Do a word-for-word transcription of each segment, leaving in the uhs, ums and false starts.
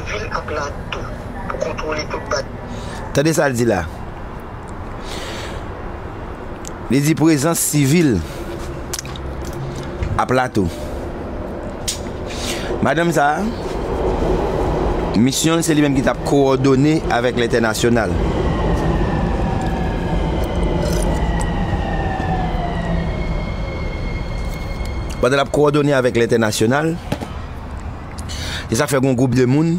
sivil a Plato pou kontwole tout bagay. Tande sa l di la. Li di prezans sivil a Plato. Madanm sa a, misyon l se li menm ki t ap kowòdone avèk lentènasyonal. Pandan l ap kowòdone avèk lentènasyonal, se sa k fè gen yon gwoup de moun.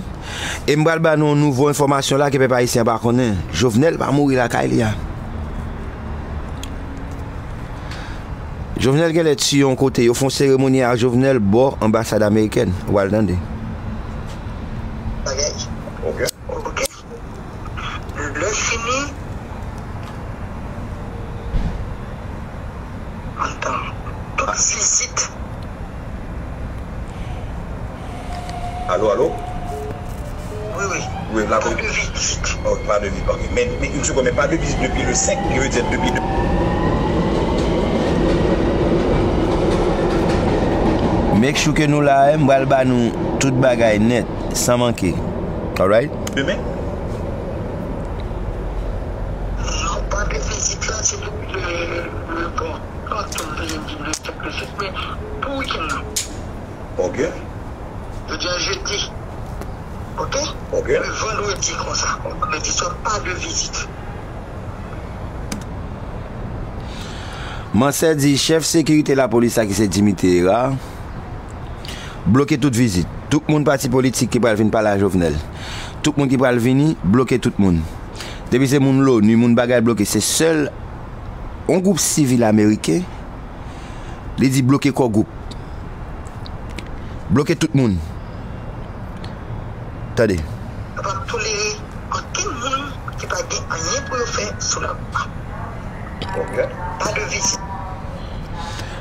E m pral ba nou yon nouvo enfòmasyon la ke pèp ayisyen an pa konnen. Jovenel pa mouri lakay li a. Jovenel genlè tiye yon kote. Yo fè yon seremoni ak Jovenel bò anbasad amerikèn. Ou pral tande. Bagay. Ok. Ok. Lè fini, antan, tout vizit. Alo, alo? Wi, wi. Wi, la. Pa de vizit. Oh, pa de vizit, ok. Men, men, yon segonn, men pa de vizit depi le senk, ki vle di depi de... Make sure ke nou la, m pral ba nou tout bagay nèt, san manke. Alright? Demen? Non, pa de vizit la, se depi le, le, bon, pa tout vizit, le senk, le senk, men pou wikenn nan. Ok. Jodi a jedi. Ok? Ok. Le vandredi konsa. Vandredi swa, pa de vizit. Mansè di chèf sekirite lapolis la ki se Dimitri Hérard bloke tout vizit. Tout moun pati politik ki pral vin pale a Jovenel. Tout moun ki pral vini, bloke tout moun. Depi se moun loni, moun bagay bloke, se sèl yon gwoup sivil ameriken, li di bloke kò gwoup. Bloke tout moun. Tande. Yo p ap tolere okenn moun ki pa gen anyen pou yo fè sou lalwa. Ok. Pa de vizit.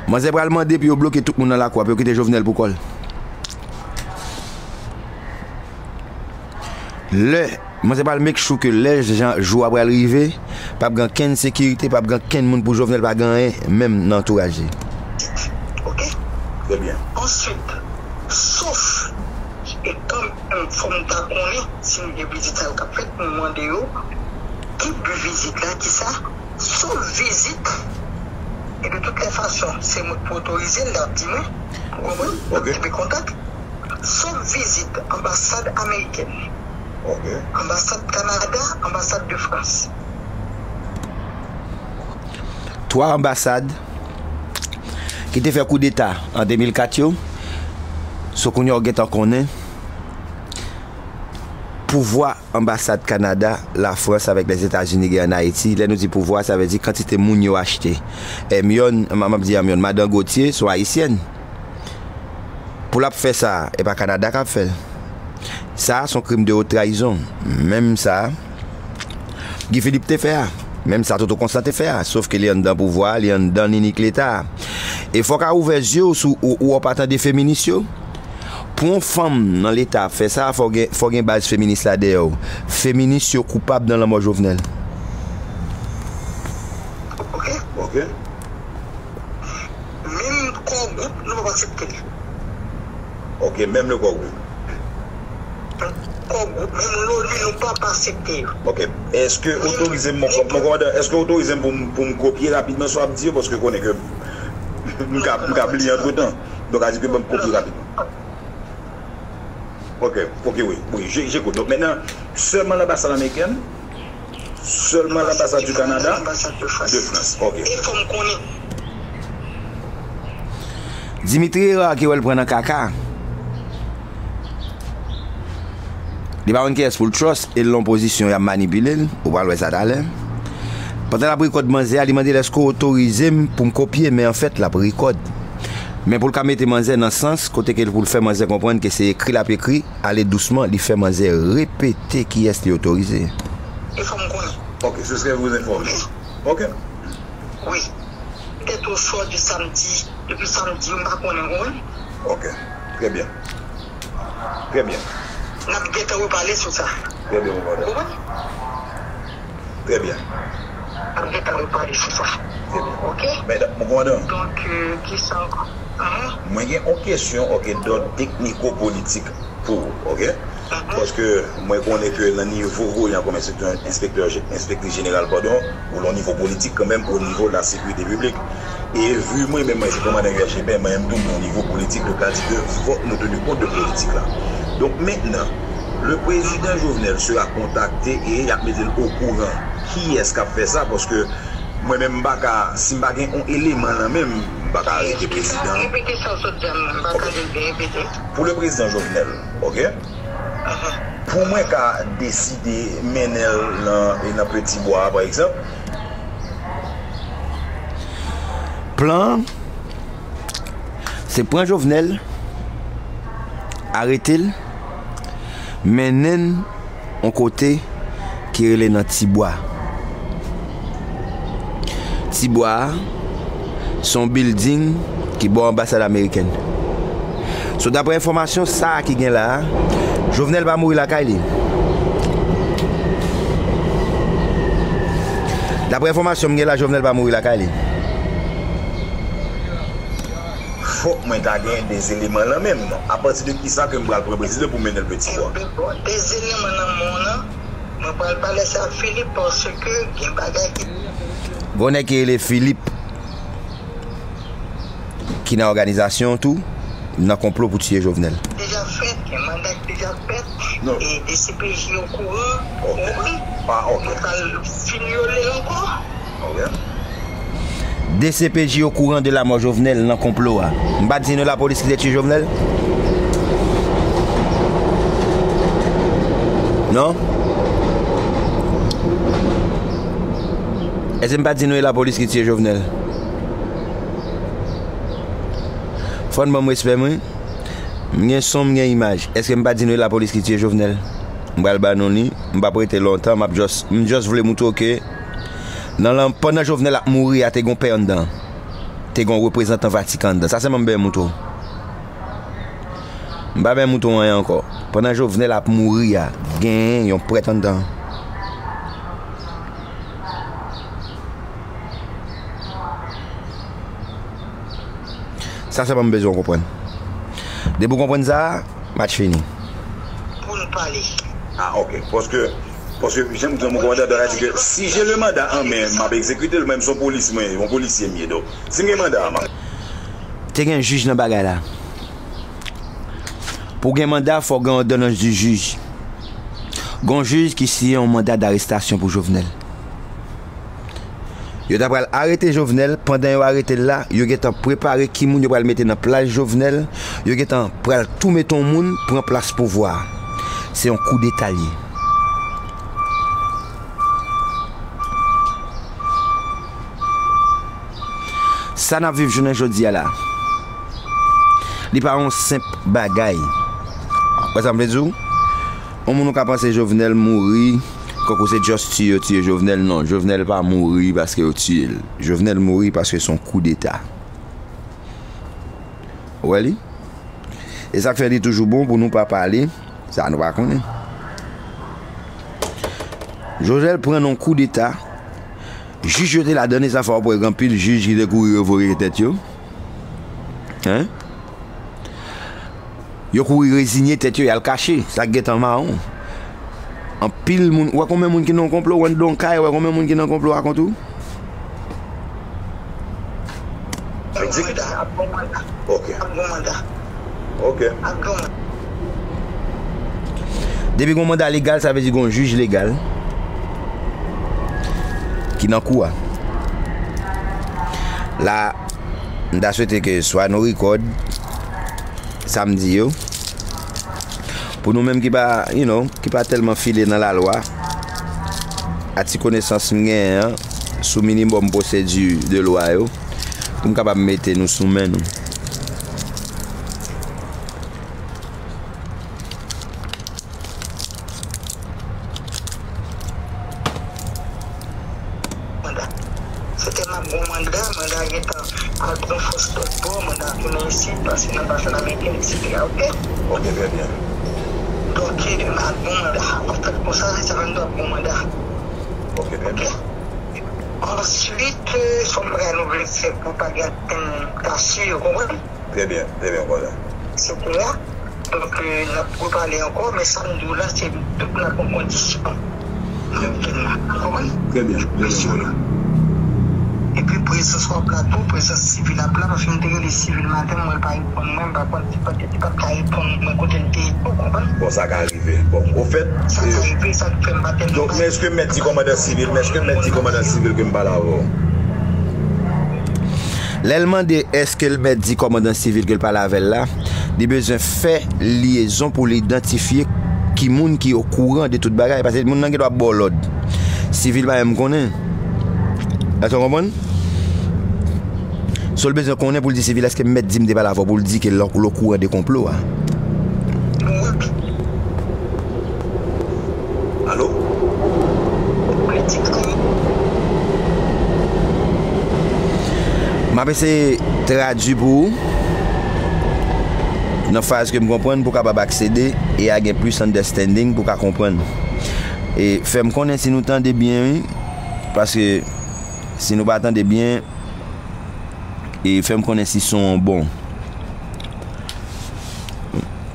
Manzè pral mande pou yo bloke tout moun nan lakou a, pou yo kite Jovenel pou kò l. Lè, manzè pral make sure ke lè jan, jou a pral rive, p ap gen kenn sekirite, p ap gen kenn moun pou Jovenel pa gen anyen, menm nan antouraj li. Ok? Trè byen. Answit, sof, e kanmenm, fò m ta konnen si m gen vizit sa yo k ap fèt, m mande yo, ki bi vizit la, ki sa, sof vizit, e de toutes les façons, se mwen k pou otorize l, l ap di mwen, ou konprann? Ok. N ap kenbe kontak. Sof vizit anbasad amerikèn, ok, anbasad Kanada, anbasad de Frans. Twa anbasad ki te fè koudeta an de mil kat yo, so kounye a w gentan konnen pouvwa anbasad Kanada, Lafrans avèk Lèzetazini gen ann Ayiti. Lè nou di pouvwa, sa vle di kantite moun yo achte. Èmyòn, m, m ap di Èmyòn, Madan Gauthier, se yon ayisyèn. Pou l ap fè sa, e pa Kanada k ap fè l. Sa a se yon krim de wot trayizon. Menm sa Guy Philippe te fè a. Menm sa Toto Constant te fè a. Sof ke li anndan pouvwa a, li anndan linik Leta a. E fò w ka ouvè zye w sou ou, ou w pa tande feminis yo. Pou yon fanm nan Leta ap fè sa, fò gen, fò gen baz feminis la dèyè w. Feminis yo koupab nan lanmò Jovenel. Ok. Ok. Menm kò gwoup, nou p ap aksepte l. Ok, menm le kò gwoup. Kò gwoup, menm loni, nou p ap aksepte yo. Ok, èske otorize m, mon, mon kòmandan, èske otorize m pou m, pou m kopye rapidman sa w ap di yo, paske konnen ke m ka, m ka bliye antretan. Donk, a di ke ban m kopye rapidman. Ok, ok, wi, wi, je, j'écoute. Donk, mentnan, sèlman lanbasad amerikèn, sèlman lanbasad du Canada, de France. Ok. E fò m konnen. Dimitri Hérard ki wè l pran nan kaka. Li pa konn kiyès pou l trust e l nan pozisyon y ap manipile l, ou pral wè sa talè. Pandan l ap rekòd manzè a, li mande l èske w otorize m pou m kopye, men anfèt l ap rekòd. Men pou l ka mete manzè nan sans kote ke l pou l fè manzè konprann ke se ekri l ap ekri, ale dousman, li fè manzè repete kiyès li otorize. E fò m konnen. Ok, c'est ce que vous informez. Ok. Wi. Petèt oswa de samdi, depi samdi, m pa konnen, ou konprann? Ok. Trè byen. Trè byen. N ap gentan repale sou sa. Trè byen, mon brother. Ou konprann? Trè byen. N ap gentan repale sou sa. Trè byen. Ok? Men, mon kòmandan. Donk, euh, kisa ankò? Mwen gen yon kesyon, ok, d'ordre technico-politique pou ou, ok? Paske mwen konnen ke nan nivo w an kòm enspektè, enspektè, enspektris jeneral, padon, ou lan nivo politik kanmenm, o nivo de la sekirite piblik. E vi mwen menm, mwen se kòmandan U S G P, mwen menm tou, nan nivo politik, nou ka di ke fòk nou teni kont de politik la. Donk, mentnan, le prezidan Jovenel sera kontakte e y ap mete l okouran kiyès k ap fè sa, paske mwen menm, m pa ka, si m pa gen yon eleman nan men m, m pa ka arete prezidan. Repete sa w sot di a, m pa tande l byen, repete. Pou le prezidan Jovenel, oke? Pou mwen ka deside mennen l nan, nan Peti Bwa, pa egzanp. Plan an, se pran Jovenel, arete l, mennen l yon kote ki rele nan Ti Bwa. Ti Bwa a, se yon bilding ki bò anbasad amerikèn. So, daprè enfòmasyon sa a ki gen la a, Jovenel pa mouri lakay li. Daprè enfòmasyon m gen la, Jovenel pa mouri lakay li. Fòk mwen ta gen de eleman nan men m. Apati de kisa ke m pral pran prezidan pou mennen l Peti Bwa? Ebyen, bon, de eleman nan men w lan, mwen pral pale sa ak Filip paske gen bagay ki. Gon nèg ki rele Filip, ki nan òganizasyon tou, nan konplo pou tiye Jovenel. Deja fèt, gen manda ki deja fèt, e D C P J okouran, ou konprann? Ah, ok. Mwen pral fin vyole l ankò. Ok. D C P J okouran de lamò Jovenel nan konplo a. M pa di nou lapolis ki te tiye Jovenel? Non? Èske m pa di nou e lapolis ki tiye Jovenel? Fò n ban m respè mwen. M gen son, m gen imaj. Èske m pa di nou e lapolis ki tiye Jovenel? M pral ba nou li. M p ap rete lontan. M ap just, m just vle moutre w ke nan, lan, pandan Jovenel ap mouri a, te gon pè anndan. Te gon reprezantan Vatikan anndan. Sa sèlman m bezwen moutre w. M pa bezwen moutre w anyen ankò. Pandan Jovenel ap mouri a, genyen yon prèt anndan. Sa sèlman m bezwen w konprann. Depi w konprann sa, match fini. Pou n pale. Ah, ok. Paske, paske, jan m di w, mon kòmandan, sa vle di ke si j'ai le mandat en main, m ap egzekite l, menm si yon polis, mwen, yon polisye m ye, donk, si m gen manda a, m ap. Te gen jij nan bagay la. Pou gen manda, fò gen òdonans di jij. Gon jij ki siyen yon manda darestasyon pou Jovenel. Yo ta pral arete Jovenel, pandan yo arete l la, yo gentan prepare ki moun yo pral mete nan plas Jovenel, yo gentan pral tou mete yon moun pran plas pouvwa a. Se yon koudeta l ye. Sa n ap viv jounen jodi a la, li pa yon senp bagay. Wè sa m vle di w? Yon moun ou ka panse Jovenel mouri, kankou se just tiye yo tiye Jovenel, non, Jovenel pa mouri paske yo tiye l. Jovenel mouri paske se yon koudeta. Ou wè li? E sa k fè li toujou bon pou nou pa pale, sa nou pa konnen. Jovenel pran nan yon koudeta, jij yo te ladann, e sa fè w wè gen anpil jij ki te kouri revoke tèt yo. Hein? Yo kouri rezinye tèt yo, y al kache. Sa k gentan mawon. Anpil moun, ou wè konbyen moun ki nan konplo, ou anndan yon kay, ou wè konbyen moun ki nan konplo a kont ou? Ap gon manda, ap gon manda. Ok. Ap gon manda. Ok. Ap gon manda. Depi gon manda legal, sa vle di gon jij legal ki nan kou a. La, m ta swete ke swa nou record sa m di yo. Pou nou menm ki pa, you know, ki pa tèlman file nan lalwa, a ti konesans m genyen an sou minimòm pwosedi de lwa yo, pou m kapab mete nou sou men nou. Manda. Se te m ap gon manda, manda gentan al pran fòs lòt bò, manda tounen isit, pase nan anbasad amerikèn, etsetera, oke? Ok, trè byen. Donk, m ap gon manda. An fèt, konsa, se vennde ap gon manda. Ok, trè byen. Answit, fò m bay nou vle fè pou pa gen ankenn ka sou yo, konprann? Trè byen, trè byen, konsa. Se pou la. Donk, euh, n ap repale ankò, men sa m di w la, se tout nan yon kondisyon. Nan weekend la. Ou konprann? Trè byen, trè byen, Presyon la. Epi prezans w ap la tou, prezans sivil ap la, paske m te rele sivil maten, m wè l pa reponn mwen, m pa konn si pa t, si pa t ka reponn mwen kote l te ye, ou konprann? Bon, sa ka rive. Bon, ofèt, Sa ka rive, sa k fè m pa tèlman Donk, men èske mèt di kòmandan sivil, men èske mèt di kòmandan sivil ke m pale avè w? Lè l mande èske l mèt di kòmandan sivil ke l pale avè l la, li bezwen fè lyezon pou l idantifye ki moun ki okouran de tout bagay. Paske moun nan gen dwa ba w lòd. Sivil pa menm konnen. Èske w konprann? So l bezwen konnen pou l di sivil, èske m mèt di m te pale avè w pou l di ke l okouran de konplo a? Alo? M ap eseye tradui pou ou nan fraz ke m konprann pou w kapab aksede e a gen plis understanding pou w ka konprann. E fè m konnen si nou tande byen, wi. Paske si nou pa tande byen, e fè m konnen si son an bon.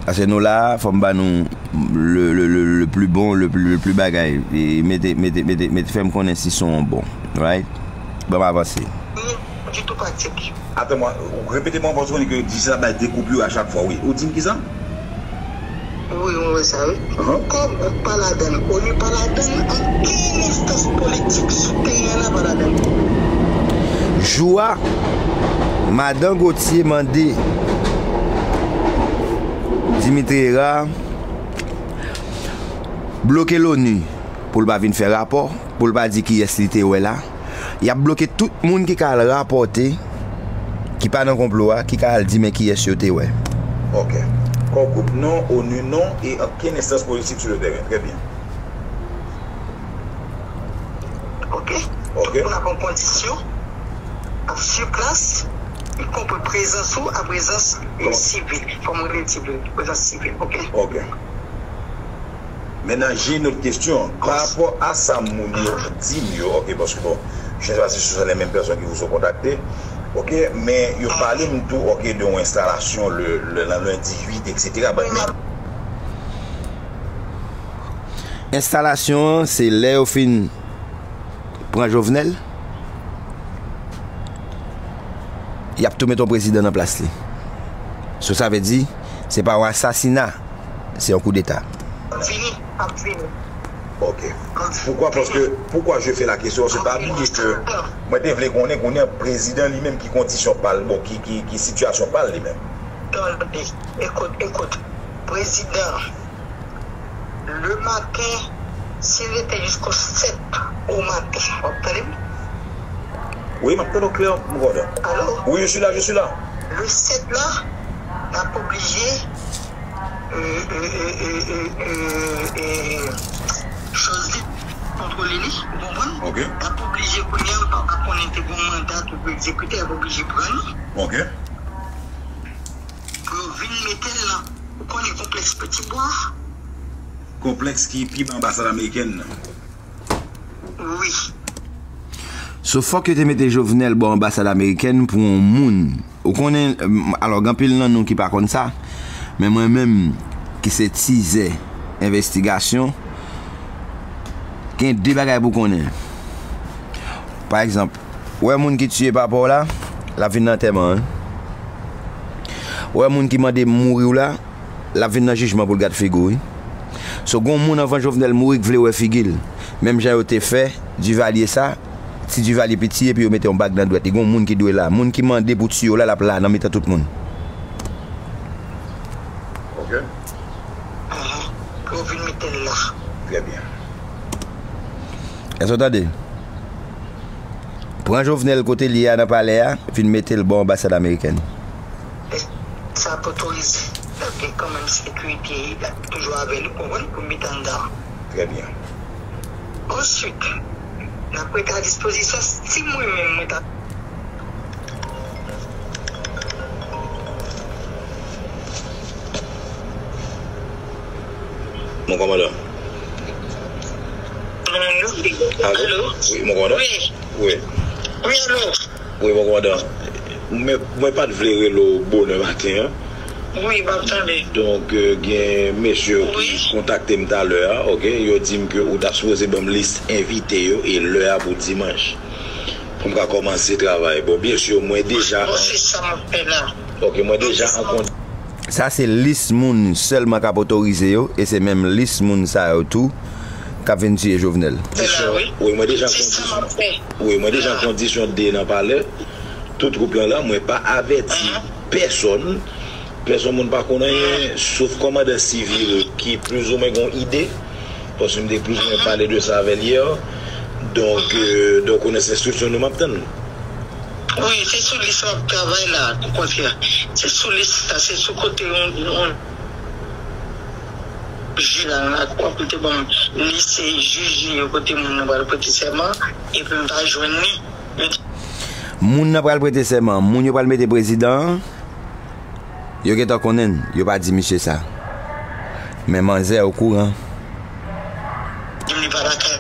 Paske nou la, fò m ba nou le, le, le, le plus bon, le, le plus bagay. E mete, mete, mete, mete, fè m konnen si son an bon. Right? Ban m avanse. Ditou pratik. Atann mwen, repete mwen, paske w konnen ke di sa bay de koupure a chak fwa, wi. Ou di m kisa? Wi, mwen wè sa, wi. Kòm gwoup pa ladann, ONU pa ladann, ankenn enstans politik sou teren an pa ladann. Jou a, Madan Gauthier mande Dimitri Hérard bloke l'ONU pou l pa vin fè rapò, pou l pa di kiyès li te wè la. Y ap bloke tout moun ki ka al rapòte, ki pa nan konplo a, ki ka al di men kiyès yo te wè. Ok. Core Group non, ONU non, e ankenn enstans politik sou le teren. Trè byen. Ok. Ok. Pou n ap an kondisyon, ap siplas, y konpri prezans ou a prezans, e, sivil. Fò m rele sivil, prezans sivil, ok? Ok. Maintenant, j'ai une autre question. Pa rapò a sa moun yo di m yo, ok, paske bon, je ne sais pas si ce sont les mêmes personnes qui vous ont contacté, ok, men yo pale m tou, ok, de yon enstalasyon le, le, nan lendi uit, et cetera. But men Enstalasyon an, se lè yo fin pran Jovenel, y ap tou met yon prezidan nan plas li. So sa vle di, se pa yon asasina, se yon koudeta. Vini, ap vini. Ok. Poukwa, paske, poukwa je fais la question, se pa bliye ke mwen te vle konnen, konnen prezidan li menm ki kondisyon pa l, bon, ki, ki, ki sitiyasyon pa l li menm. Tande, ekout, ekout. Prezidan, le maten, si l rete jisko sèt o maten, w ap tande m? Wi, m ap tande w klè, m kontan. Alo? Oui, je suis là, je suis là. Le sèt la, n ap oblije, euh, euh, euh, euh, euh, euh, euh, choz li kontwole li, ou konprann? Ok. N ap oblije kounye a, m pa konnen te gon manda tou pou egzekite, n ap oblije pran li. Ok. Pou yo vin mete l nan, ou konnen konplèks Piti Bwa? Konplèks ki pi ba anbasad amerikèn nan. Wi. So, fòk yo te mete Jovenel bò anbasad amerikèn pou yon moun. Ou konnen, m, alò, gen anpil nan nou ki pa konn sa, men mwen menm, ki se tizè envestigasyon, gen de bagay pou konnen. Pa egzanp, ou wè moun ki tiye papa w la, l ap vin nan antèman an. Ou wè moun ki mande mouri w la, l ap vin nan jijman pou l gad figi w, wi. So, gon moun anvan Jovenel mouri k vle wè figi l. Menm jan yo te fè Duvalier sa, ti Duvalier piti, epi yo mete yon bag nan dwèt li. Gon moun ki dwe la. Moun ki mande pou tiye w la, l ap la, nan mitan tout moun. Ok. Pou yo vin mete l la. Trè byen. Èske w tande? Pran Jovenel kote l ye a nan palè a, vin mete l bò anbasad amerikèn. Sa ap otorize, l ap gen kanmenm sekirite, l ap toujou avè li, ou konprann, pou met anndan. Trè byen. Answit, n ap rete a dispozisyon si mwen menm mwen ta Mon kòmandan. Alo? Alo? Wi, mon kòmandan? Wi. Wi. Wi, alo? Wi, mon kòmandan. Mwen, mwen pa t vle rele w bonè maten an. Wi, m ap tande. Donk, euh, gen mesye yo ki kontakte m talè a, oke? Yo di m ke ou t ap sipoze ban m lis envite yo e lè a pou dimanch. Pou m ka kòmanse travay. Bon, byen si, mwen deja... Bon, se sa m ap fè la. Oke, mwen deja an kondisyon. Sa se lis moun sèlman k ap otorize yo, e se menm lis moun sa yo tou k ap vin tiye Jovenel. Wi, mwen deja an kondisyon. Wi, mwen deja an kondisyon de nan palè. Tout gwoup lan la, mwen pa avèti pèsonn. Pèsonn moun pa konn anyen, sof kòmandan sivil ki plizoumwen gen yon ide, paske m te plizoumwen pale de sa avè l yè. Donk, euh, donk, ou konnen se enstriksyon nou m ap tann. Wi, se sou lis m ap travay la, okontrè. Se sou lis la, se sou kote yon, yon jij la, la, pou te ban m lis jij yo, kote moun nan pral prete sèman, epi m pa jwenn li. Moun nan pral prete sèman, moun yo pral mete prezidan an, yo gentan konnen l, yo pa di misye sa. Men manzè okouran. Li pa lakay.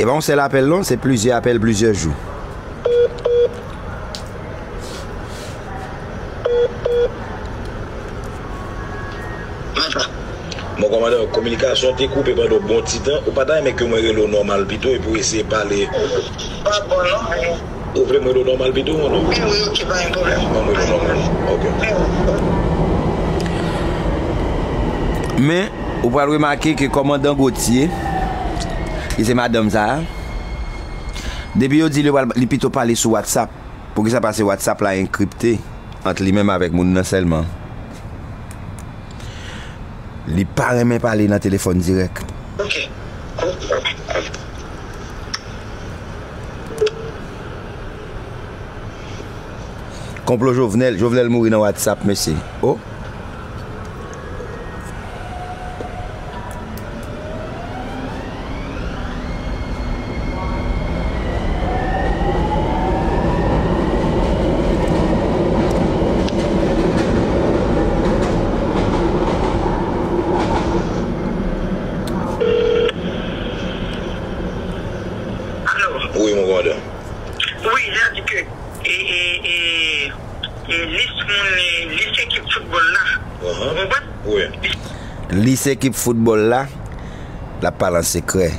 E pa yon sèl apèl non, se plizyè apèl, plizyè jou. Bon, kòmandan, kominikasyon te koupe pandan yon bon ti tan. Ou pa ta renmen ke mwen rele w nòmal pito epi w eseye pale? Pa bon, non. Ou vle m rele w nòmal pito, ou non? Wi, wi, oke, pa gen pwoblèm. Ban m rele w nòmal. Oke. Men, ou pral remake ke kòmandan Gauthier, ki se madanm sa a, depi yo di li pral, li pito pale sou WhatsApp. Poukisa? Paske WhatsApp la enkripte ant li menm avèk moun nan sèlman. Li pa renmen pale nan telefòn dirèk. Ok. Konplo Jovenel, Jovenel mouri nan WhatsApp, mesye. Oh. Alo. Wi, mon kòmandan. Wi, jan di ke, e, e, e, e, lis moun, e, lis ekip foutbòl la. Ou konprann? Wi. Lis ekip foutbòl la, l ap pale an sekrè.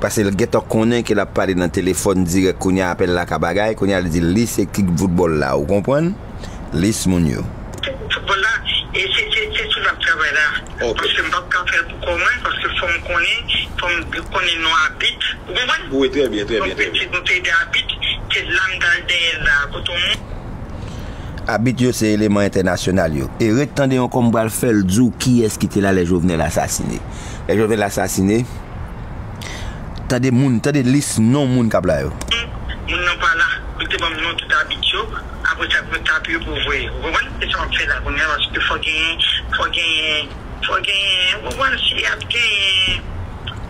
Paske l gentan konnen ke l ap pale nan telefòn dirèk, kounye a apèl la ka bagay, kounye a li di lis ekip foutbòl la, ou konprann? Lis moun yo. Foutbòl la, e se, se, se sou l ap travay la. Ok. Paske m p ap ka fè l pou kò mwen, paske fò m konnen, fò m konnen non abit. Ou konprann? Wi, trè byen, trè byen, trè byen. Donk, se nou te de abit, se la m t al dèyè l la, kote yon moun. Abit yo se eleman entènasyonal yo. E ret tande yon kòm pral fè l di w kiyès ki te la lè Jovenel asasine. Lè Jovenel asasine, tande moun, tande lis non moun k ap la yo. Moun nan pa la, li te ban m non tout abit yo. Apre sa, pou yo tape yo pou voye. Ou konprann? Se sa w ap fè la kounye a, paske fò genyen, fò genyen, fò genyen, ou konprann, si y ap genyen,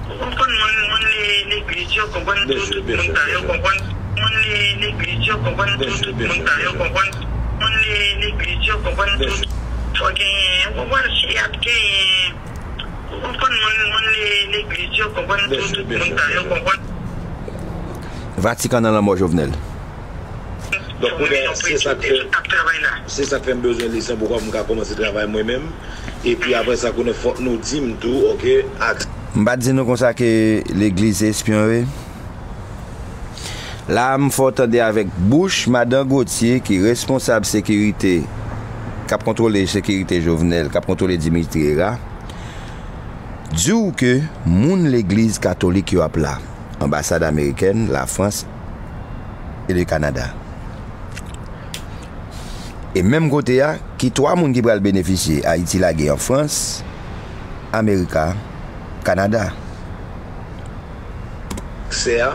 ou konprann, moun, moun le-, legliz yo, konprann, tout, tout moun sa yo, konprann, moun le-, legliz yo, konprann, tout, tout moun sa yo, konprann, moun le-, legliz yo, konprann, tout, fò genyen, ou konprann, si y ap genyen, ou konprann, moun, moun le-, legliz yo, konprann, tout, tout moun sa yo, konprann. Vatikan nan lanmò Jovenel. Donk, kounye a, se sa k fè, se sa k fè m bezwen li san pou kòb m ka kòmanse travay mwen menm. Epi apre sa, kounye a, fòk nou di m tou, ok, ak. M pa t di nou konsa ke legliz se espyon yo ye? La a, m fè w tande avèk bouch madan Gauthier, ki responsab sekirite, k ap kontwole sekirite Jovenel, k ap kontwole Dimitri Herard, di w ke moun legliz katolik yo ap la. Anbasad amerikèn, Lafrans e le Kanada. E menm kote a, ki twa moun ki pral benefisye? Ayiti lage an Frans, Amerika, Kanada. Aksè a,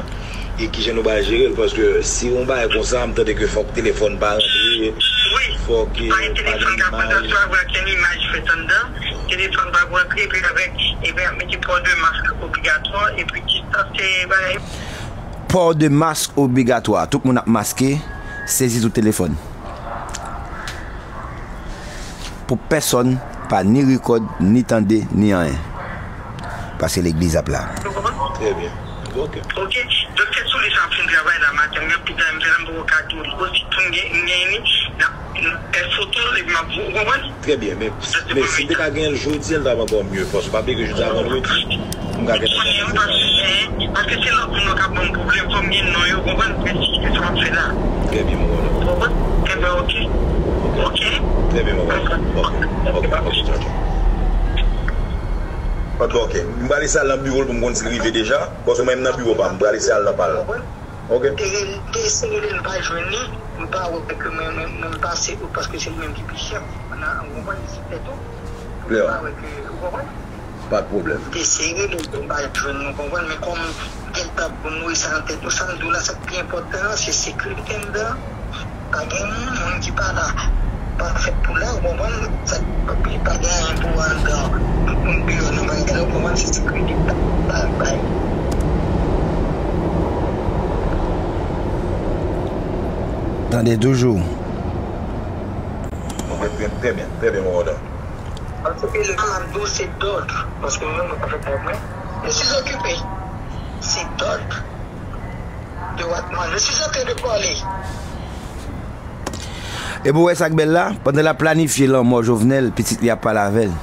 e kijan nou pral jere l, paske si yon bagay konsa, m tande ke fòk telefòn pa rantre, fòk, e, pa gen imaj. Telefòn pa pral rantre, epi avèk, epi ap mete pò de mask obligatwa, epi distans, e, bagay. Pò de mask obligatwa. Tout moun ap maske, sezi tout telefòn. Pou pèsonn pa ni rekòd, ni tande, ni anyen. Paske legliz ap la. Trè byen. Ok. Ok. Donk, se sou Depi sa m fin travay la maten, m gen anpil travay m fè la, m poko ka di w li. Osi tou m gen, m gen li, n ap, n ap fè foto l epi m ap voye, ou konprann? Trè byen, men, men si m te ka genyen l jodi a, l t ap ankò mye, paske pa bliye ke jodi a vandredi, m ka gentan fè nesesè. Paske se lòt moun yo k ap ban m pwoblèm, fò m gen non yo, ou konprann? Mwen di ki sa m ap fè la. Trè byen, mon brother. Ou konprann? Enben, oke. Oke. Trè byen, mon brother. Oke. Oke, oke, ciao, ciao. Oke, oke. M prale eseye al nan biwo l pou m konn si l rive deja. Paske mwen menm nan biwo pa m, m prale eseye al nan pa l. Ok. Te, te eseye rele l, m pa jwenn li, m pa wè ke mwen, mwen, mwen m pase out paske se li menm ki pi chèf. Nan, ou konprann, li sou tèt ou. Klè. M pa wè ke, ou konprann? Pa de pwoblèm. M te eseye rele l, m pa jwenn li, ou konprann, men kòm gentan pou nouri sa nan tèt ou, sa m di w la, sa k pi enpòtan an, se sekirite anndan. Pa gen moun ki pa la, pa fèt pou la, ou konprann? Sa, pa gen anyen pou andan, tout moun deyò nan bagay la, ou konprann? Se sekirite pa, pa, pa. Tande toujou. Trè byen, trè byen, trè byen, mon brother. Paske la, m ap di w se dòd, paske mwen menm, mwen pa fè kòb mwen. Je suis occupé. Se dòd. De Watman. Je suis en train de parler. E pou w wè sa k bèl la, pandan l ap planifye lanmò Jovenel, pitit li ap pale avè l.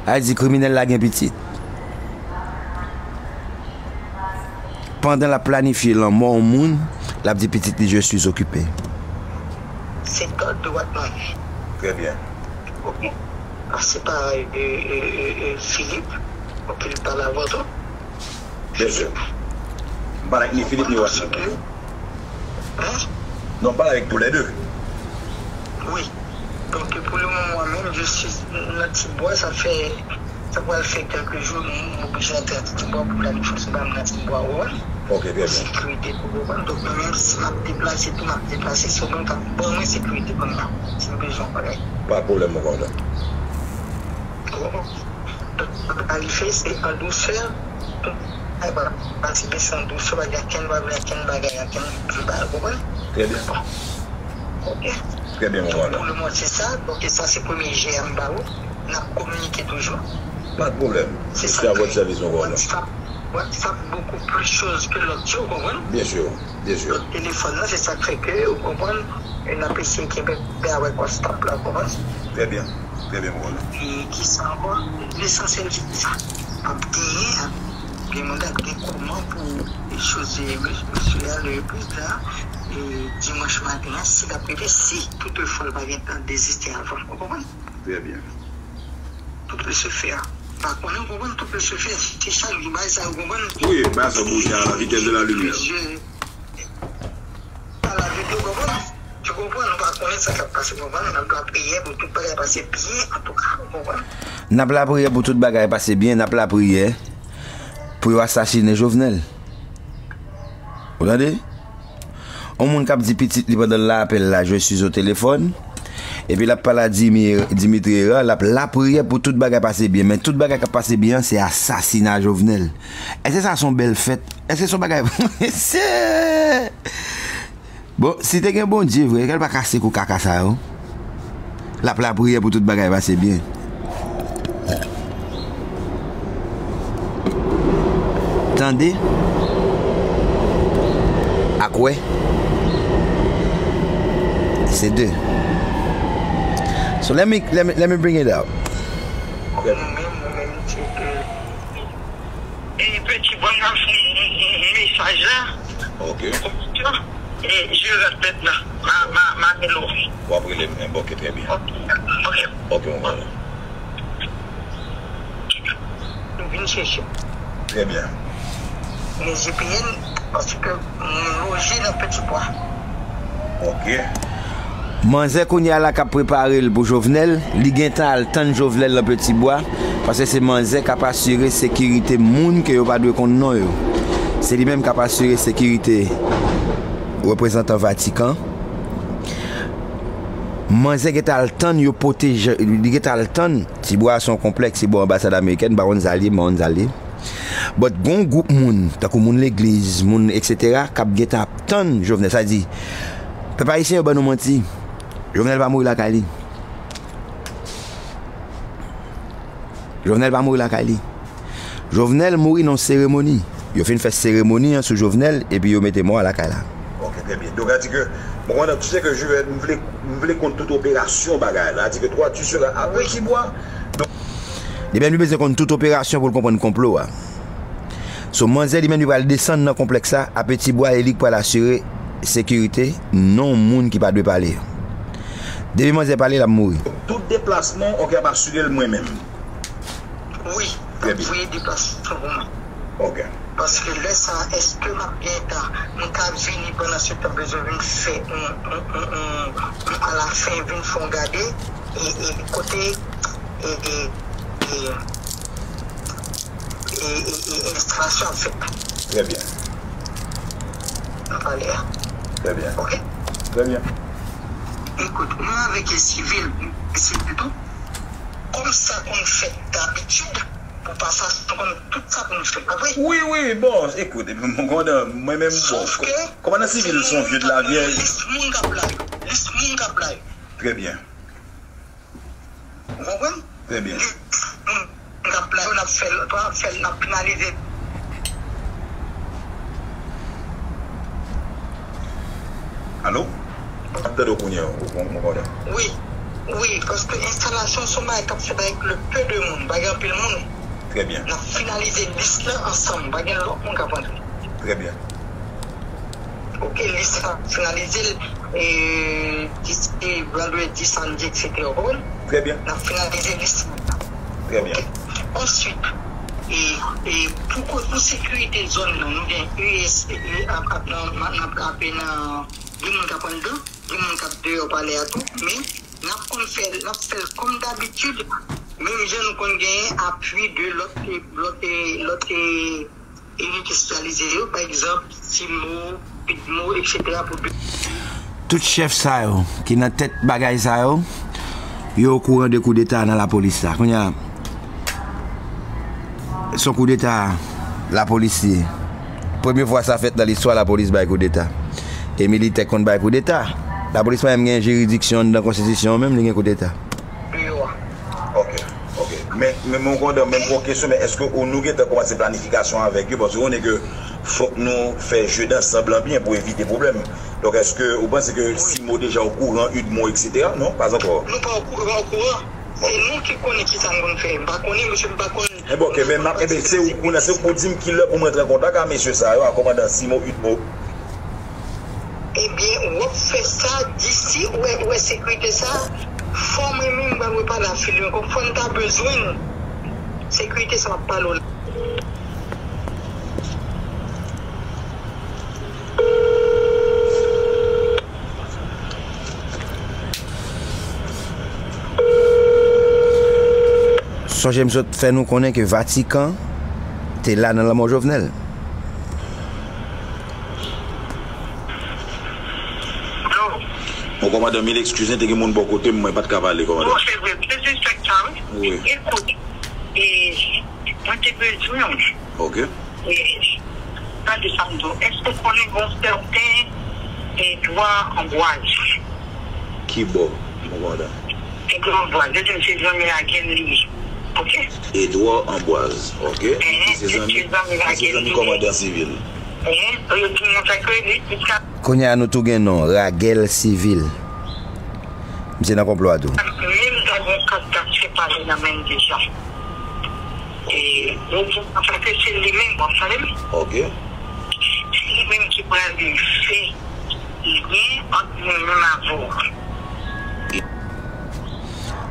Sa vle di kriminèl la gen pitit. Pandan l ap planifye lanmò yon moun, l ap di pitit li, je suis occupé. Se dòd de Watman. Trè byen. Ok. Pase pa, e, e, e, e, Philippe, pou ke l pale avè w tou. Byen si. M pale ak ni Filip ni Watman. Paske, hein? Non, m pale avèk toulède. Wi. Donk, pou le moman menm, je suis nan Tibwa, sa fè, sa pral fè kèlke jou, m, m oblije antre nan Tibwa pou planifye sou ba m nan Tibwa, ou wè. Ok, trè byen. Sekirite pou ou konprann. Donk, mwen menm, si m ap deplase, tou m ap deplase, se ou menm k ap ban mwen sekirite kounye a. Si m bezwen yon bagay. Pa de pwoblèm, mon kòmandan. Ou konprann? Tout sa k rive, se an dousè. Tout bagay va pase byen, se an dousè, pa gen okenn, pa gen okenn bagay, okenn pli bagay, ou konprann? Trè byen. Ok. Trè byen, mon kòmandan. Donk, pou le moman, se sa. Donk, sa, se premye jè a m ba ou. N ap kominike toujou. Pa de pwoblèm. Se sa. Je suis à votre service, mon kòmandan. WhatsApp, WhatsApp beaucoup plus chose que l'autre, ou konprann? Byen si, byen si. Donk, telefòn nan, se sa k fè ke, ou konprann, n ap eseye kenbe avèk WhatsApp la, ou konprann? Trè byen. Trè byen, mon kòmandan. E kisa ankò? Lesansyèl se sa. Ap genyen, gen moun k ap gen kòman pou chwazi mesye a, le prezidan, e dimanch maten an, si l ap rive, si toutefwa l pa gentan deziste avan. Ou konprann? Trè byen. Tout peut se faire. Pa konnen, ou konprann, tout peut se faire. Se sa, li bay sa, ou konprann? Wi, bay sa bouje à la vitesse de la lumière. Mesye, pa la vide, ou konprann? Ou konprann, nou pa konnen sa k ap pase, ou konprann? N ap lapriyè pou tout bagay pase byen, antouka, ou konprann? N ap lapriyè pou tout bagay pase byen, n ap lapriyè pou yo asasinen Jovenel. Ou tande? Yon moun k ap di pitit li pandan l nan apèl la, je suis au téléphone. Epi l ap pale a Dimi-, Dimitri Hérard, l ap lapriyè pou tout bagay pase byen. Men tout bagay k ap pase byen an, se asasina Jovenel. Èske sa se yon bèl fèt? Èske se yon bagay? Mesye! Bon, si te gen Bondye vre, kè l pa kase kou kaka sa yo. L ap lapriyè pou tout bagay pase byen. Tande ak wè, se de. So let me, let me, let me bring it out. E peti bwa m ap fè yon, yon, yon mesaj la. Ok. E je rate maintenant. Ma, ma, ma rele w. W ap rele m, ok, trè byen. Ok. Ok, mon brother. Nou vin chèche. Trè byen. Men V P N, paske m loje nan Peti Bwa. Ok. Manzè kounye a la k ap prepare l pou Jovenel, li gentan al tann Jovenel nan Peti Bwa, paske se manzè k ap asire sekirite moun ke yo pa dwe konn non yo. Se li menm k ap asire sekirite reprezantan Vatikan. Manzè gentan al tann yo pwoteje, li gentan al tann. Ti Bwa se yon konplèks, se bò anbasad amerikèn, m pa konn sa l ye, m pa konn sa l ye. But gon gwoup moun, tankou moun legliz, moun etsetera, k ap gentan ap tann Jovenel. Sa di, pèp ayisyen yo ban nou manti. Jovenel pa mouri lakay li. Jovenel pa mouri lakay li. Jovenel mouri nan yon seremoni. Yo fin fè seremoni an sou Jovenel, epi yo mete mò a lakay la. Ok, très bien. Donc, a di ke, bon, komandan, tu sais que je vais, m vle, m vle konn tout operasyon bagay la. A di ke toi, tu seras à Petit Bois. Li menm li bezwen konn tout operasyon pou l konprann konplo a. So, manzè li menm li pral desann nan konplèks la, a Petit Bois, e li k pral asire sekirite non moun ki pa dwe pale yo. Depi manzè pale, l ap mouri. Tout deplasman, ok, ap asire l mwen menm. Wi, m ap voye deplasman pou mwen. Ok. Paske lè sa, èske m ap gen tan, m ka vini pandan se tan, bezwen vin fè yon, yon, yon, yon, yon alafen, vin fè yon gade, e, e kote, e, e, e, e, e, e enstalasyon ap fèt. Très bien. Nan palè a. Très bien. Ok? Très bien. Ekout, mwen avèk sivil, sivil tou, kòm sa konn fèt dabitid, pou pasasyon konn tout sa konn fèt, pa vre? Wi, wi, bon, ekout, epi mwen konnen, mwen menm, bon, komandan sivil se yon vye de la vyèj. Lis moun k ap la yo. Lis moun k ap la yo. Très bien. Ou konprann? Très bien. Lis moun k ap la yo, n ap fè l, n ap fè l, n ap finalize. Alo? M ap tande w kounye a, mon, mon brother. Wi, wi, paske enstalasyon se yon bagay k ap fèt avèk le peu de moun, pa gen anpil moun. Très bien. N ap finalize lis la ansanm, pa gen lòt moun k ap antre. Très bien. Ok, lis la finalize l, e, disi vandredi, samdi, et cetera, w konprann? Très bien. N ap finalize lis la. Très bien. Ok. Answit, e, e, pou ko-, pou sekirite zòn nan, nou gen U S, e, ap, ap, nan, nan, nan, ap, nan, gen moun k ap anndan, gen moun k ap deyò palè a tou, men n ap konn fè, n ap fè l kòm dabitid, menm jan nou konn genyen apui de lòt, lòt, lòt, inite espesyalize yo, pa egzanp, CIMO, PIDMO, et cetera, pou de- Tout chèf sa yo, ki nan tèt bagay sa yo, yo okouran de koudeta nan lapolis la. Kounye a, se yon koudeta lapolis ye. Premye fwa sa fèt nan listwa lapolis bay koudeta. E militè konn bay koudeta. Lapolis pa menm gen jiridiksyon anndan konstitisyon an menm, li gen koudeta. Deyò a. Ok, ok. Men, men, men, komandan, men bon kesyon, men èske ou, nou gentan kòmanse planifikasyon avèk yo? Paske ou konnen ke fòk nou fè jeu d'ensemble lan byen pou evite pwoblèm. Donk, èske ou panse ke CIMO deja okouran, UDMO, et cetera? Non, pas encore. Nou pa okouran, okouran. Se nou ki konnen ki sa n konn fè. M pa konnen, mesye, m pa konn. Enben, ok, men m ap, enben, se ou, kounye a, se ou pou di m kilè pou mwen rantre an kontak ak mesye sa yo, a kòmandan CIMO, UDMO. Ebyen, w ap fè sa disi, ou wè, ou wè sekirite sa, fò mwen menm, mwen pral repale a fil yo ankò, fò n ta bezwen nou. Sekirite sa m ap pale w la. Sonje m sot fè nou konnen ke Vatikan te la nan lanmò Jovenel. Bon, kòmandan, mil eskiz, te gen moun bò kote m, mwen pa t ka pale, kòmandan. Bon, se vre, plezi fèk sa, wi. Wi. Ekout, e, mwen te bezwen w. Ok. E, tande sa m di w, èske w konnen gen yon sèten Edouard Ambroise? Ki bò, kòmandan? Edouard Ambroise, yo di m se zanmi Raguel li ye. Ok? Edouard Ambroise, ok. Li se zanmi, li se zanmi kòmandan sivil. Kounye a nou tou gen non, Raguel Civil. Misye nan konplo a tou. Menm gad yon kandida ki fè pale nan menm deja. E, nou di, anfen, ke se li menm, w ap tande m? Ok. Se li menm ki pral fè lyen ant mwen menm avè w.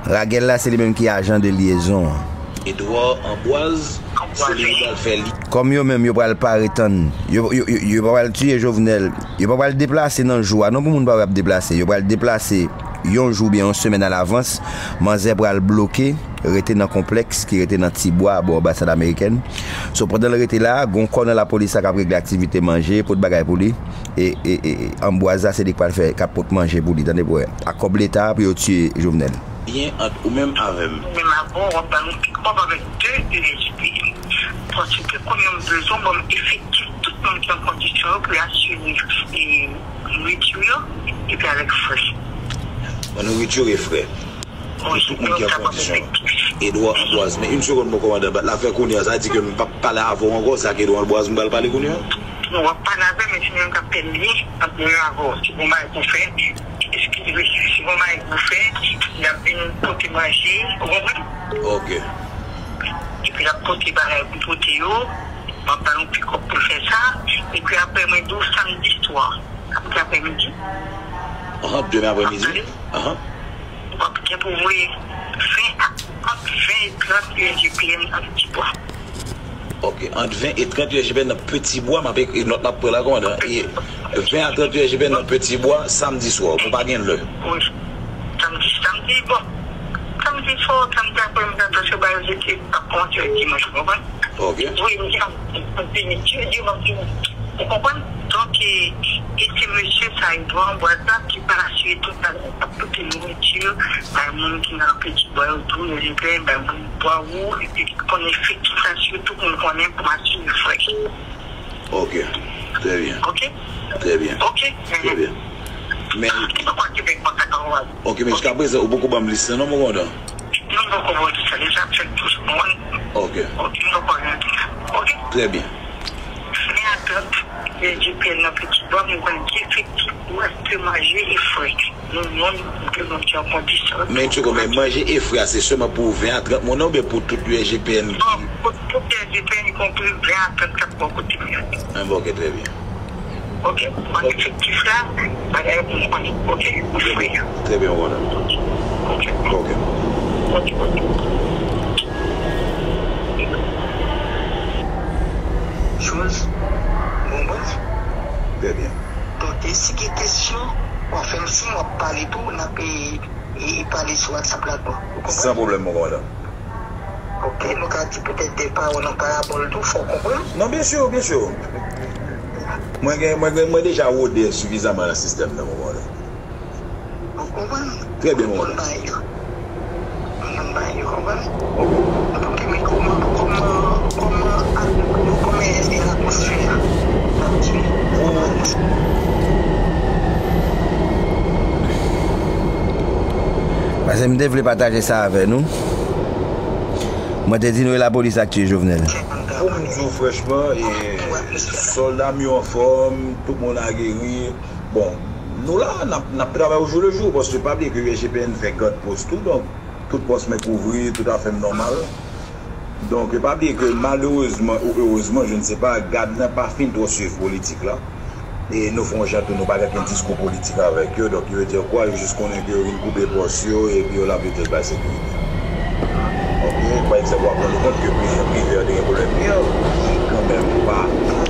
Raguel la, se li menm ki ajan de lyezon an. Edouard Ambroise, se li ki pral fè li. Kòm yo menm, yo pral pare tann. Yo, yo, yo, yo pa pral tiye Jovenel. Yo pa pral deplase nan jou a. Non, pou moun pa wè ap deplase. Yo pral deplase yon jou oubyen yon semèn alavans. Manzè pral bloke, rete nan konplèks ki rete nan Tibwa, bò anbasad amerikèn. So, pandan l rete la, gon kò nan lapolis la k ap regle aktivite manje, pot bagay pou li. E, e, e, e, Ambroise la, se li k pral fè, k ap pot manje pou li, tande pou wè. Ak kòb leta pou yo tiye Jovenel. Lyen ant ou menm avè m. Menm avè w, w ap ban nou pikòp avèk de U S B. Paske kounye a m bezwen ban m efektif tout moun ki an kondisyon yo pou yo asire, e, nouriti yo, epi avèk frè. Ban nouriti e frè. Wi, tout moun ki an kondisyon yo. Edouard Ambroise. Men yon segonn, mon kòmandan, bat la fè kounye a, sa di ke m p ap pale avè w ankò, se ak Edouard Ambroise m pral pale kounye a? Non, w ap pale avè m, men se mwen menm k ap fè lyen ant mwen avè w. Si gon bagay pou fè, eskize, si gon bagay pou fè, l ap vin pote manje, ou konprann? Ok. Epi l ap pote bagay pou pote yo, m ap ba l yon pikòp pou l fè sa, epi apre mwen di w samdi swa, samdi aprèmidi. Ahan, demen aprèmidi. Ahan. W ap gen pou voye ven a, ant ven e trant U S G P N nan Ti Bwa. Ok, ant ven e trant U S G P N nan Peti Bwa, m ap ekri nòt m ap pran la, kòmandan. E ven a trant U S G P N nan Peti Bwa, samdi swa, bon, pa gen lè. Wi. Samdi, samdi, bon. Samdi swa, samdi aprèmidi, paske ba yo se te ap kòmanse dimanch, ou konprann? Ok. Wi, m di, m vini, Dye di, m ap vini. Ou konprann? Donk, e, e se mesye sa, Edouard Ambroise la, ki pral asire tout bagay, k ap pote nouriti, bay moun ki nan Peti Bwa yo tou, yo vin plen, bay moun bwa wo, epi ki konn efektif la, sitou pou m konnen pou m asire frè. Ok, trè byen. Ok? Trè byen. Ok? Trè byen. Men, ok, men jiska prezan, ou poko ban m lis lan, non, mon kòmandan? Non, m poko ba w lis lan, li sa fèt tou sou mwen. Ok. Ok, m poko ba w lis lan. Ok? Trè byen. Ven a trant, P N nan Peti Bwa, mwen konn ki efektif pou achte manje e frè. Nou menm, nou te nan ti kondisyon. Men, tcheko, men manje e frè a, se sèlman pou ven a trant moun nan oubyen pou tout U S G P N ki... Non, pou tout U S G P N, ikonpri ven a trant k ap bò kote m yo. Ah, bon, ok, trè byen. Ok, mwen efektif la, bagay pou mwen konnen. Ok, ou fre. Trè byen, mon kòmandan. Ok. Ok. Ok, ok. Chose, bon, bon. Trè byen. Donk, e si gen kesyon, w ap fè m siy, w ap pale tou, n ap, e, e, pale sou WhatsApp la tou. Ou konprann? San pwoblèm, mon kòmandan. Ok, nou ka di petèt de pawòl an parabòl tou, fò w konprann. Non, byen si, byen si. Mwen gen, mwen gen, mwen deja wode sifizaman nan sistèm nan, mon kòmandan. Ou konprann? Trè byen, mon kòmandan. Ou konn bagay yo. Ou konn bagay yo, konprann? Ok, men kòman, kòman, kòman, kòman, kòman e, e atmosfè a? Paske m te vle pataje sa avè nou. Mwen te di nou e lapolis ak tiye Jovenel. Pou m di w frèchman, e, sòlda m yo anfòm, tout moun ageri. Bon, nou la, n ap, n ap travay au jour le jour, paske pa bliye ke U S G P N fè gad pòs tou, donk, tout pòs mwen kouvri, tout afè m nòmal. Donk, pa bliye ke malerezman ou erezman, je ne sais pas, gad lan pa fin twò swiv politik la. E nou fè yon jan tou, nou pa gen okenn diskou politik avèk yo, donk, yo di kwa, yo jis konnen ke yo vin koupe pòs yo, epi yo lave tèt bay sekirite. Ok, pa egzanp, w ap rann ou kont ke Pri-, Privert te gen pwoblèm li an, ki kanmenm pa,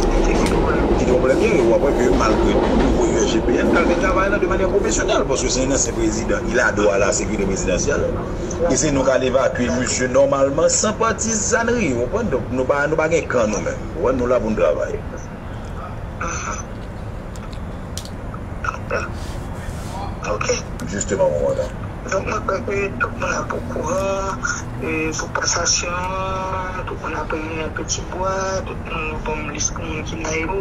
ki te gen pwoblèm li an, e w ap wè ke malgre tou, nou voye U S G P N k al fè travay lan de manyè pwofesyonèl, paske se yon ansyen prezidan, il a droit à la sécurité présidentielle. E se nou k al evakye misye nòmalman, san patizanri, ou konprann? Donk, nou pa, nou pa gen kan nou menm. Ou konprann? Nou la pou n travay. Ok. Jisteman, mon kòmandan. Donk, mwen kwè ke tout moun ap okouran, e, sou pasasyon, tout moun ap reyini nan Peti Bwa, tout moun ban m lis pou moun ki la yo,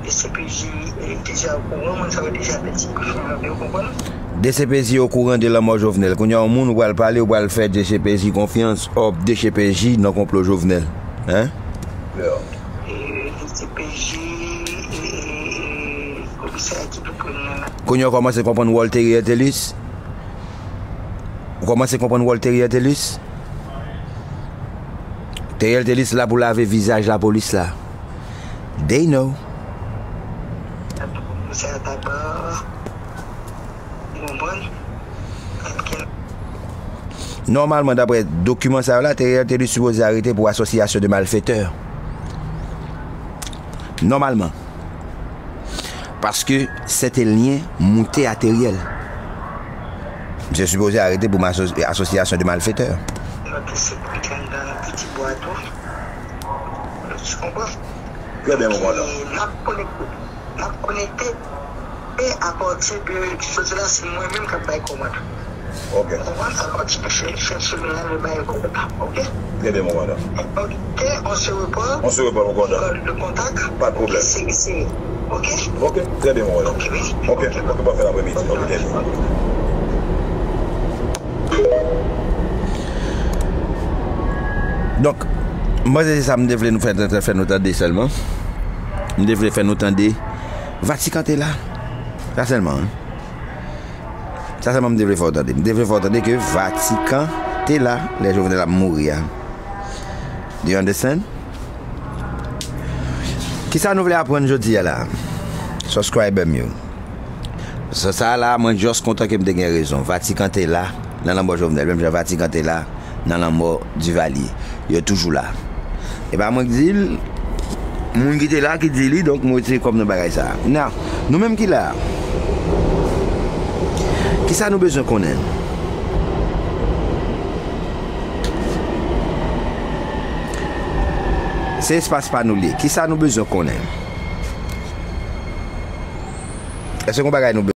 e D C P J, e, deja okouran, moun sa yo deja fè ti brifing avè yo, konprann? D C P J okouran de lanmò Jovenel. Kounye a, yon moun ou pral pale, ou pral fè D C P J konfyans, òb D C P J nan konplo Jovenel. Hein? Klè. E, D C P J, e, e, e, komisè ki pou pran nan. Kounye a w kòmanse konprann wòl Theriel Thelus? Ou kòmanse konprann wòl Theriel Thelus? Theriel Thelus la pou lave vizaj lapolis la. They know. Komisè a ta ba. Ou konprann? Nòmalman, daprè dokiman sa yo la, Theriel te li sipoze arete pou asosyasyon de malfetè. Nòmalman. Paske se te lyen moute a Theriel. Misye sipoze arete pou aso-, asosyasyon de malfetè. Lòt sekirite anndan Peti Bwa tou. Ou konprann? Trè byen, mon kòmandan. N ap konekte. N ap konekte. E apati de jodi la, se mwen menm k ap bay kòmand. Ok. Ou konprann? Apati de chèf, chèf semen la, nou bay kòmand. Ok? Trè byen, mon kòmandan. Ok, on se reparle. On se reparle, mon kòmandan. Kòd de kontak. Pa de pwoblèm. Se, se, ok? Ok, trè byen, mon kòmandan. Ok, wi. Ok, ok, pase bon aprèmidi. Ok, trè byen. Donk, m panse se sa m te vle nou fè, fè, fè nou tande sèlman. M te vle fè nou tande Vatikan te la. Sa sèlman, wi. Sa sèlman m te vle fè w tande. M te vle fè w tande ke Vatikan te la lè Jovenel ap mouri a. Do you understand? Kisa nou vle aprann jodi a la? Subscriber m yo. Sa, sa la, mwen just kontan ke m te gen rezon. Vatikan te la nan lanmò Jovenel, menm jan Vatikan te la nan lanmò Duvalier. Yo toujou la. E pa mwen ki di l, moun ki te la ki di li, donk mwen retire kò m nan bagay sa. Now, nou menm ki la, kisa nou bezwen konnen? Se espas pa nou li ye. Kisa nou bezwen konnen? Èske gon bagay nou